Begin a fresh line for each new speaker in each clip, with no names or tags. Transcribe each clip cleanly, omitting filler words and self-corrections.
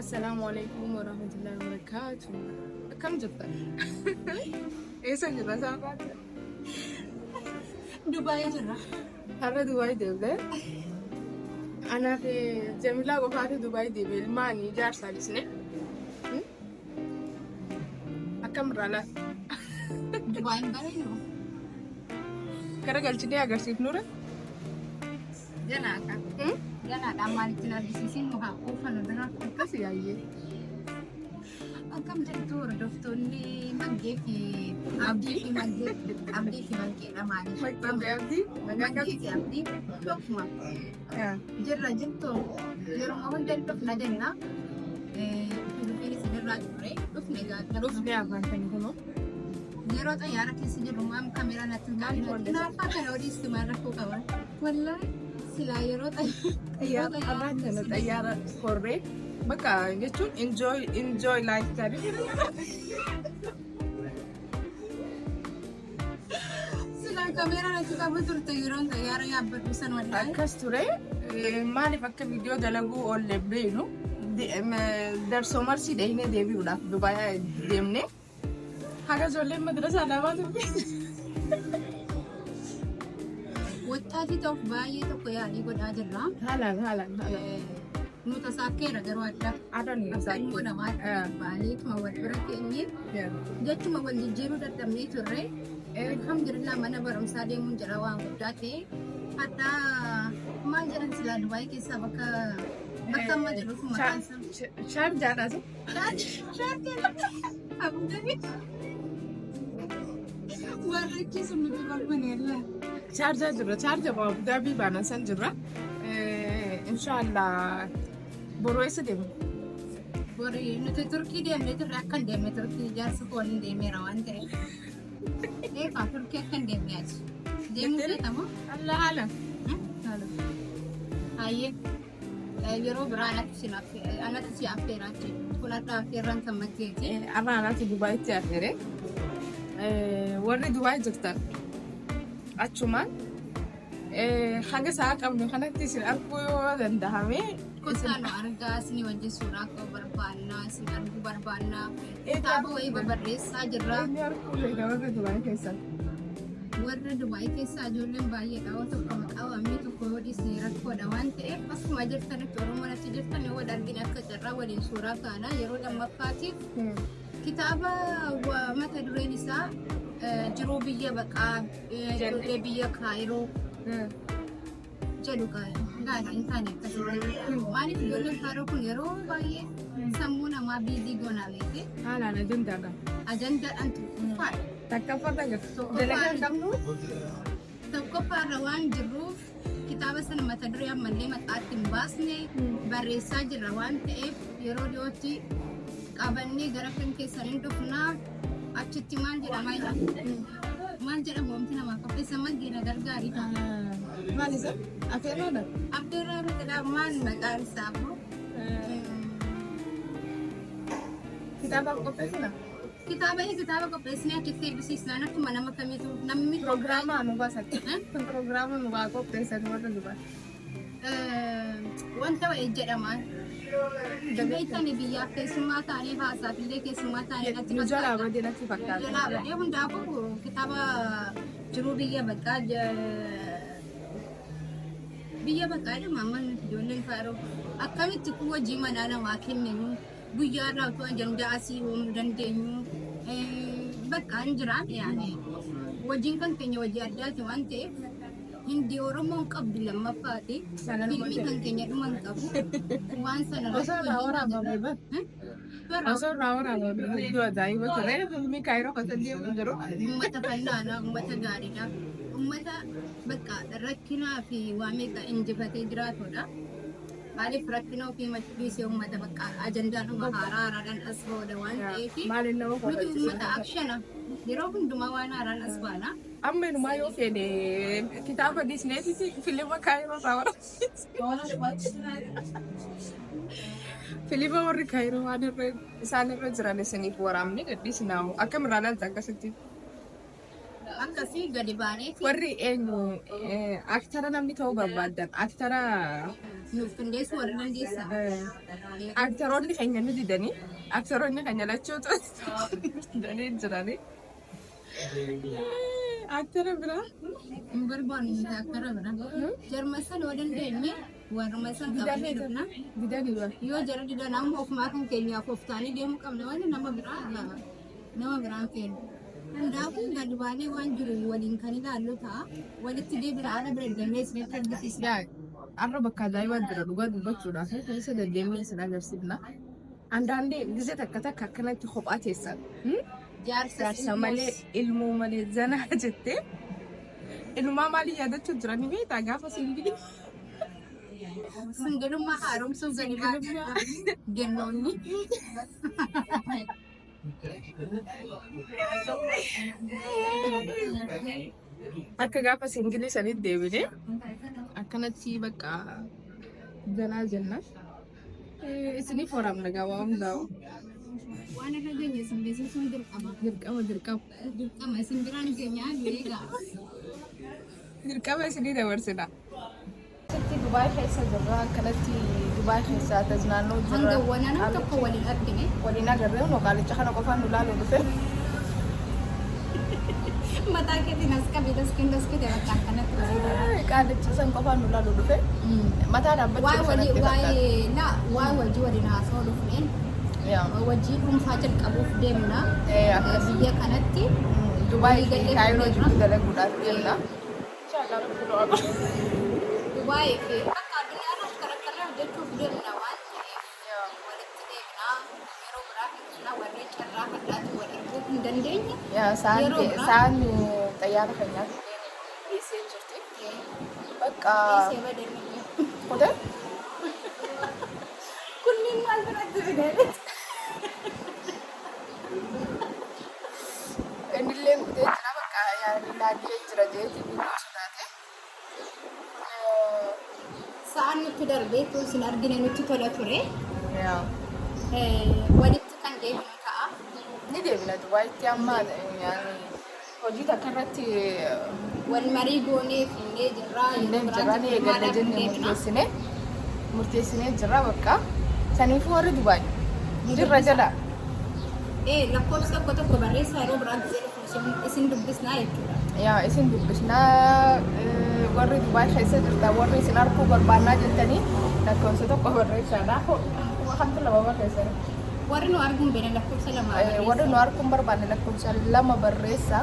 Assalaamu alaikum warahmatullahi wabarakatuh. Akkam jirtan? Eessa jirra saafaa?
Dubaay jirra.
Har'a Dubaay deemne. Anaa fi Jamilaa qofaatu Dubaay deeme ilmaan ijaarsaa dhisne. Akkam irraa laata?
Dubaayin bareedu.
Gara galchinee agarsiifnure?
Ganaadha. Ganaadha maalitti hin argisiisin nu haa quufanu dura.
Akkas yaayyee.
Akkam jirtu hordoftoonni Maggee fi Abdii fi Maggee Abdii fi Maggeedha maaliif?
Maggee fi Abdii. Nagaa
Maggee fi Abdii tokkuma. Jirra jirtu yeroo hunda hin dhufna jenna. Dhufeen isinirraa turre dhufne gaafa.
Dhufne afaan kan kunoo.
Yeroo xayyaara keessa jirru maam kameeraa natti hin qabin. Naafaa kana odiisti maal rakkoo qaba? Wallaahi silaa yeroo
xayyaara afaan kana xayyaara korree bakka jechuun enjoy enjoy life taate.
Silaa kameeraa natti qabu turte yeroon xayyaara yaabbadhu san wallaahi.
Akkas ture maaliif akka viidiyoo dalaguu oolle beeknu darsoo marsii dheeynee deebi'uudhaaf Dubaay deemne. Haga ijoolleen madrasaa lamaa turte.
Wattaatii ta'uuf baay'ee tokko yaalii godhaa jirra.
Haalaan haalaan haalaan.
Nu tasaakkeera garuu adda.
Adda nu
Akka
tasaakkeera.
ilmoo namaatti baaleetuma wal bira keenye jechuma wal jijjiiruu dadhabnee turre. Alhamdulillah mana barumsaa deemuun jira waan guddaa ta'e. Hadha maal jedhan silaa Dubaay keessaa bakka bakka amma jirru kun maqaan isaa.
Shaarjaadha.
Warra sun nuti barbaneerra.
Shaarjaa jirra. Shaarjaa Abu Dhaabii baana san jirra. Inshaallah boru eessa deemna?
Bori nuti Turkii deemnee turre akka hin deemne Turkii jaarsi koo waliin deemeera waan ta'eef. Eegaa Turkii akka hin deemne ati. Deemuu feetamoo?
Allah haala. Haala.
Hayyee. Yeroo biraa anatti si anatti si affeeraa jechuudha. Kun har'a affeerraan kan makkeeti.
Har'a anatu Dubaayitti affeere. Warri Dubaay jirtan achumaan haga sa'a qabnu kanatti isin arguu yoo dandahame.
Kottaa nu argaa isin wajjin suuraa ka'uu barbaannaa isin arguu barbaannaa kitaaba wayii babarreessaa jirra.
Inni arguu beeka warri Dubaay keessan.
Warra Dubaay keessaa ijoolleen baay'eedha. Yoo tokko maqaa waamnee tokko yoo dhiisne rakkoodha waan ta'eef akkuma jirtanitti Oromoon achi jirtan yoo wal argine akka carraa waliin suuraa kaana yeroo lammaffaatiif kitaaba mata dureen isaa jiruu biyya baqaa ijoollee biyya Kaayiroo jedhu gaadha hin taane akkasitti. Maaliif ijoolleen Kaayiroo kun yeroo baay'ee sammuu namaa biizii goonaa beekte
Haalaan ajandaa qaba.
ajandaadhaan tokkoffaadha.
Takkaffaa jirtu. Dalagaa hin qabnu.
Tokkoffaarra waan jirruuf kitaaba sana mata duree ammallee maqaatti hin baasne barreessaa jirra waan ta'eef yeroo dhiyootti qabannee gara kan keessan hin dhufnaa achitti maal jedhama maal jedhama wanti namaa qopheessan maggeena gargaarii ta'a.
Maal isa? Afeerraadha.
Affeerraa irratti maal maqaan isaa immoo
Kitaaba qopheessina.
Kitaaba kitaaba qopheessinee achitti eebbisiisnaan akkuma nama kamiitu namni
Pirogiraama nu baasan. Pirogiraama nu baa qopheessan warra dubar.
Wanta wa'ee jedhama. Beektani biyyaaf keessummaa taanee haasaaf illee keessummaa taanee natti
Nu jalaa
fakkaata.
badee natti fakkaata.
Jalaa badee hundaafuu kitaaba jiruu biyya baqaa biyya baqaa jedhama amma nuti ijoolleen kaaroo akkamitti kun hojii manaa namaa kenninu guyyaa irraa utuu ajandaa asii uumuu dandeenyu bakka hin jiraan yaani hojiin kan keenya hojii addaati waan ta'eef hindi Oromoon qabdu lammaffaati filmii kan keenya dhuma hin qabu waan sana
Osoo irraa waraabame bar. Osoo irraa waraabame hedduu ajaa'iba ture. Filmii Kaayiroo keessa deemu jiru.
Ummata fal'aanaa, ummata gaariidha, ummata bakka rakkinaa fi waa meeqa injifatee jiraatudha. Maaliif rakkina ofii machuu dhiisee uummata bakka ajandaadhuma haaraa haaraadhaan as ba'udha waan ta'eef
Maaliin nama
nuti
kofalchiisa?
uummata akshana yeroo hundumaa waan haaraan as baana.
Amma inumaa yoo feene kitaaba dhiisneetiti filima Kaayiroo irraa waraabsiisa. Filima warri Kaayiroo waan irra isaan irra jiran isiniif waraabne gadhiisnaa akkam irraa ilaalta akkasitti?
Akkasii gadi baaneeti
Warri eenyu aktara namni ta'uu barbaadan aktara
nuuf qindeessuu warri dandeessan.
Aktaroonni keenya ni didanii, aktaroonni keenya lachuutu didanii jiranii. Aktara biraa
Hin barbaannu nuti aktara bira. Jarma san yoo dandeenye warruma san qabannee dhufna.
Didanii bara.
Yoo jara didan ammoo ofumaa kan keenyaaf of taanii deemuu qabna malee nama biraan feenu. Hundaafuu gadi baanee waan jiru waliin kan ilaallu ta'a. Walitti deebina, haala bira deemnee isinitti argisiisna.
Yaa, har'a bakka ajaa'ibaa jira dhugaa dubbachuudhaaf, keessa deddeemnee isin agarsiifna. Andaandee gizee takka takka akkanatti kophaa teessan.
Jaarsa
Jaarsa malee, ilmoo malee zanaa jettee ilumaa maalii yaadachuu jiranii beektaa gaafa single.
Singilummaa haaromsuuf gadi baanee gennoonni.
Akka gaafa single sanitti deebinee akkanatti bakka zanaa jenna. Isiniif waraabna gabaa hundaa'u.
Waan irra geenye isin beeksisuun dirqama.
Dirqama, dirqama.
Dirqama isin biraan geenyaa eegaa.
Dirqama isinii dabarsina. Sitti Dubaay keessa jirra. Akkanatti Dubaay keessa tajaajilannoo jirra.
Hanga wanana tokko waliin argine.
Waliin agarree qaalicha kana qofaan nu laaluu dhufe.
Mataa keetiin as qabi, daskiin daskite bakka akkanatti bareeda.
Qaalicha san qofaan nu laaluu dhufe. Mataa dhaabbachuu
Waa'ee
dhufe
walii
natti fakkaata.
Waa'ee la waa'ee wajjii waliin haasa'uu dhufneen hojii dhuunfaa jalqabuuf deemna.
Akkas.
Biyya kanatti.
Dubaay fi
Waliigallee
Kaayiroo
dhufneerra.
jidduu dalaguudhaaf deemna. Inshallah Rabbi nu haa
Dubaay fi akka addunyaa irratti karaa hojjechuuf deemna waan ta'eef walitti deemna. Yeroo biraa hin dhufna, warreen carraa har'aatti wal arguu hin dandeenye.
Yaa, sa'aan
Yeroo biraa.
Sa'aan xayyaara keenyaatti geessee jirti. Bakka
Dhiisee badee.
Kutee
Kunniin maal biratti fidee?
Innillee kutee jira, bakka yaani naagee jira jeetii guddoo sodaate.
Sa'aan nutti darbee tun sin argine nutti tola ture.
Yaa.
Walitti kan deebinu ta'a.
Ni deebina Dubaayitti, amma yaani hojii takka irratti
Wal marii goonee finnee jirra.
Finnee
Yeroo
jirra, ni
biraatti
eegalla
firmaadhaaf
jennee
deebina.
Murteessinee jirra bakka. Saniifuu warri Dubaay jirra jala.
Lakkoofsa tokko tokko barreessaa, yeroo biraa gisee dhufu isin dubbisnaa jechuudha.
Yaa, isin dubbisnaa. Warri Dubaay keessa jirtan, warri isin arguu barbaannaa jettanii lakkoofsa tokko barreessaadha. Kamtu lama barreessan?
Warri nu arguun beena lakkoofsa lama
Warri nu arguun barbaanne lakkoofsa lama barreessa.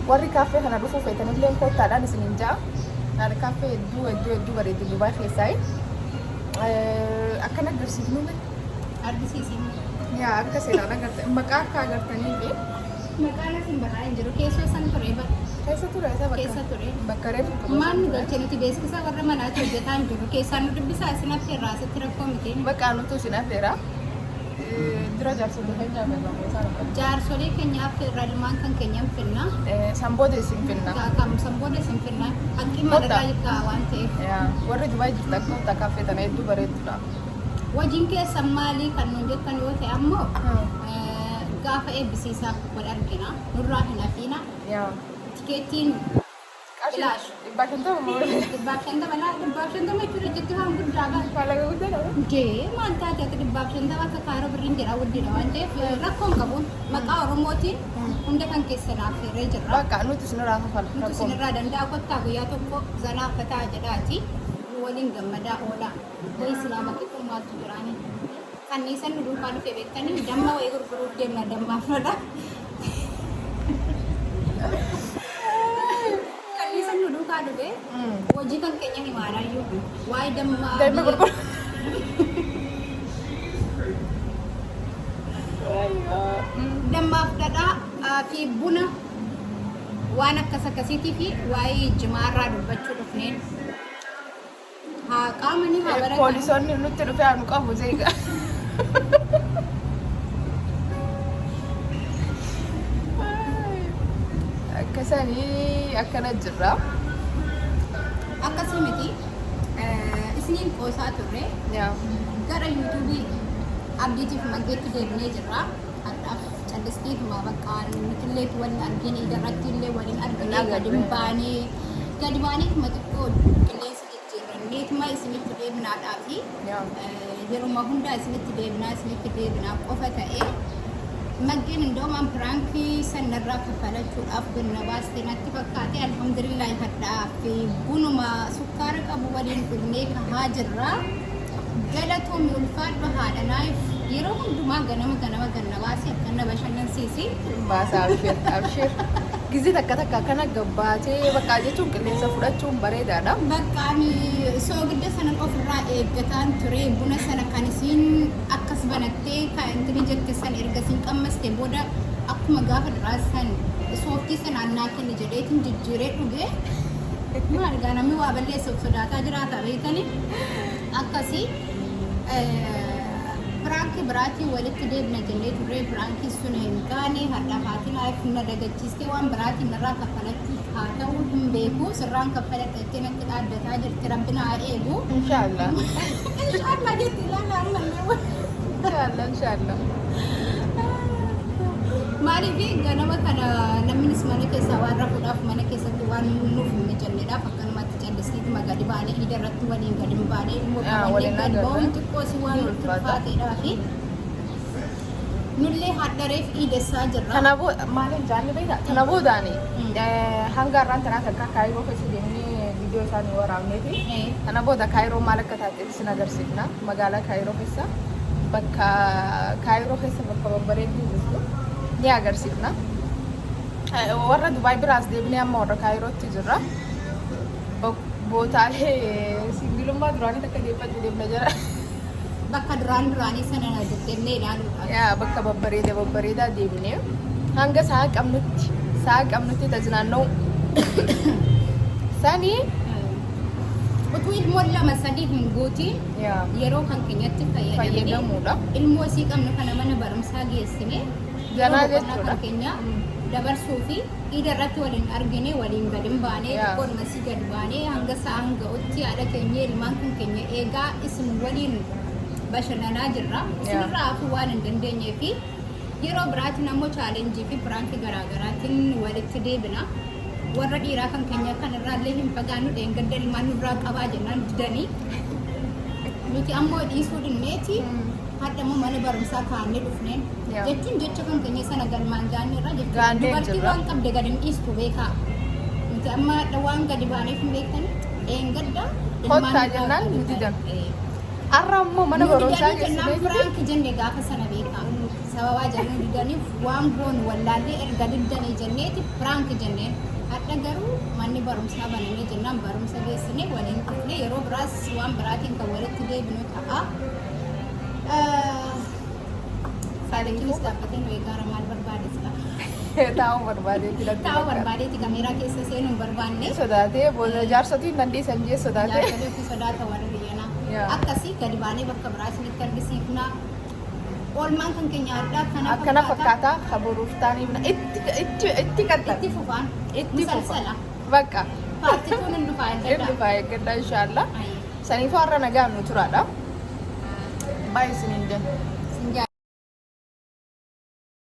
Warri kaaffee kana dhufuu feetanillee koottaadhaan isiniin ja'a. Yaani kaaffee hedduu hedduu hedduu bareedu Dubaay keessaa. Akkana agarsiifnu mee?
Argisiisin.
Yaa, akka seeraan agarte maqaa akka agartanii fi
Maqaan asin barraa'ee hin jiru. Keessoo san ture bara.
Keessa ture isa bakka.
Keessa ture.
Bakka reefu ture.
Maal nu galchee nuti, beeksisa warra manaatti hojjetaa hin jiru. Keessaan nu dubbisaa, isin affeerraa, asitti rakkoo miti.
Bakka nutu isin affeera. Dura jaarsolii keenya affeerra isaan affeerra.
Jaarsolii keenya affeerraa, ilmaan kan keenya hin finna.
San booda isin finna.
Kam san booda isin finna. Hanqin
Kottaa.
madarraa ga'a waan ta'eef.
Yaa, warri Dubaay jirtan kottaa, kaaffee tana hedduu bareeddudha.
Hojiin keessan maalii kan nuun jettan yoo ta'e ammoo gaafa eebbisiisaa wal argina. Nurraa hin hafiina.
Yaa.
Tikeettiin
Qarshii
Bilaash.
150 moo?
150 laa, 150 jechuudha jetti waan guddaa bara.
Maallaqa guddaa dha.
Jee, maal taate ati? 150 akka kaaroo birriin jedha guddina waan ta'eef rakkoon qabu. Maqaa Oromootiin hunda kan keessan affeerree jirra.
Bakka nuti isinirraa kafala.
Nuti isinirraa danda'a, kottaa guyyaa tokko zanaa fataa jedhaati. Nu waliin gammadaa oolaa. Wayi silaa bakki kun maaltu jiraani? Kanniisan nu duukaa dhufe beektanii, damma wayii gurguruuf deemna, dammaaf lola. Kanniisan nu duukaa dhufe hojii kan keenya himaanaayyuu waa'ee dammaa.
Damma gurguru.
Dammaaf dhadhaa fi buna waan akkas akkasiitii fi waa'ee jimaarraa dubbachuu dhufneen. Haa qaamanii haa baratan.
Poolisoonni nutti dhufee haa nu qabu jeega. Akkasanii akkana jirra.
Akkasii miti. Isiniin qoosaa turre.
Yaa.
Gara yuutuubii Abdiitiif Maggeetti deebinee jirra. Har'aaf Callisteetuma bakka nutillee waliin argine, irratti illee waliin argine, gadi baanee gadi baaneetuma xiqqoo qilleensa jijjiirranneetuma isinitti deebinaadhaa fi yeruma hundaa isinitti deebinaa, isinitti deebinaa qofa ta'ee maggeen indoomaan prankii sanarraa kaffalachuudhaaf ganna baaste natti fakkaate. Alhamdulillah, hadhaa fi bunuma sukkaara qabu waliin dhugnee kahaa jirra. Galatoomi, ulfaadhu haadha naayif, yeroo hundumaa ganama ganama ganna baasee akkana bashannansiisi.
Baasa, abshir abshir. Gizii takka takka akkana gabbaatee bakka jechuun qilleensa fudhachuun bareedaadha.
Bakka ani soogidda sana ofirraa eeggataan ture, buna sana kan isiin akkas banattee kan intini jette san erga isiin qammaste booda akkuma gaafa duraa san sooftii sanaan naa kenni jedheetiin jijjiiree dhuge. Maal gaa, namni waa balleessuuf sodaataa jiraata beekani. Akkasii prankii biraatiin walitti deebina jennee turre, prankii sun hin taane. Har'a Faatinaa na dagachiistee waan biraatiin narraa kaffalachuuf haa ta'uu hin beeku, sirraan kaffaladha jettee natti dhaaddataa jirti. Rabbi na haa eegu.
Inshaallah.
Inshaallah jetti, ilaala ammallee.
Inshaallah, inshaallah.
Maaliif ganama kana namnis mana keessaa waan rafuudhaaf, mana keessatti waan nuuf hin mijanneedhaaf akkanumatti callisneetuma gadi baanee iida irratti waliin gadi hin baanee ilmoo qabannee
waliin
gad
agarra.
ba'uun xiqqoo si waan
Ni
nutti
ulfaata.
ulfaateedhaa fi nullee hadhareef iidessaa jirra.
Tana booda maaliin jaalli beektaa? Tana boodaani hanga har'aan tanaa takka Kaayiroo keessa deemnee viidiyoo isaanii waraabnee fi tana booda Kaayiroo maal akka taate isin agarsiifna. Magaalaa Kaayiroo keessa, bakka Kaayiroo keessa bakka babbareedduu jirtu ni agarsiifna. Warra Dubaay biraas deebinee amma warra Kaayirootti jirra. Bootaalee sibiilummaa duraanii takka deeffachuu deemna jira.
Bakka duraan duraanii sana deddeemnee ilaaluudhaaf.
Yaa, bakka babbareeda babbareedaa deemnee hanga sa'a qabnutti tajnaanna'u sanii.
Utuu ilmoon lama sadii hin guutiin yeroo kan keenyatti fayyadamne
fayyadamuudha.
Ilmoo isii qabnu kana mana barumsaa geessine
Ganaa
yeroo boqonnaa
jechuudha.
kan keenya dabarsuu fi iida irratti waliin argine, waliin gadi hin baanee xiqqoodhuma isii gadi baanee hanga sa'aan ga'utti haadha keenya ilmaan kan keenya eegaa isin waliin bashannanaa jirra. Isinirraa hafuu waan hin dandeenyee fi yeroo biraatiin ammoo challengeii fi prankii garaagaraatiin walitti deebina. Warra dhiiraa kan keenya kan irraallee hin fagaannu, dheengadda ilmaan nurraa qabaa jennaan didanii. Nuti ammoo dhiisuu dhimmeeti hadha immoo mana barumsaa kaa'annee dhufneen. Jechuun jecha kan keenya sana galmaan gaanne irraa jechuudha.
Gaannee
Dubartii
jirra.
waan qabde gadi hin dhiistu beekaa. Nuti amma hadha waan gadi baaneef hin beektani. Dheengadda ilmaan
Kottaa
nurraa
jennaan
gadi
nu didan. Har'a ammoo mana
Nu
barumsaa
didanii jennaan
geessinee
prank jenne gaafa sana beekaa. Sababaa jennuu didaniif waan goonu wallaallee erga diddanii jenneeti prank jenneen. Hadha garuu manni barumsaa banamee jennaan barumsa geessine waliin dhufne, yeroo biraas waan biraatiin kan walitti deebinu ta'a. Saalikinis dhaabbatee nu eegaara, maal barbaade sila?
Taa'uu barbaadeetti natti
Taa'uu
fakkaata.
barbaadeeti, kameeraa keessa seenuu hin barbaanne.
Sodaatee booda jaarsotiin dandeessan jee sodaatee.
Jaarsolii ofii sodaata warri biyyanaa.
Yaa.
Akkasii gadi baanee bakka biraa isinitti argisiifna. Oolmaan kan keenya addaa kana
Akkana fakkaata, kabaruuf taanii itti itti itti qaxxala.
Itti fufaan.
Itti fufa.
Musalsala.
Bakka.
Part twon hin dhufaa
Inni
eeggadhaa.
dhufaa eeggadhaa, inshaallah. Saniifuu har'a nagaan nu turaadha. Baay'ee isiniin jenna.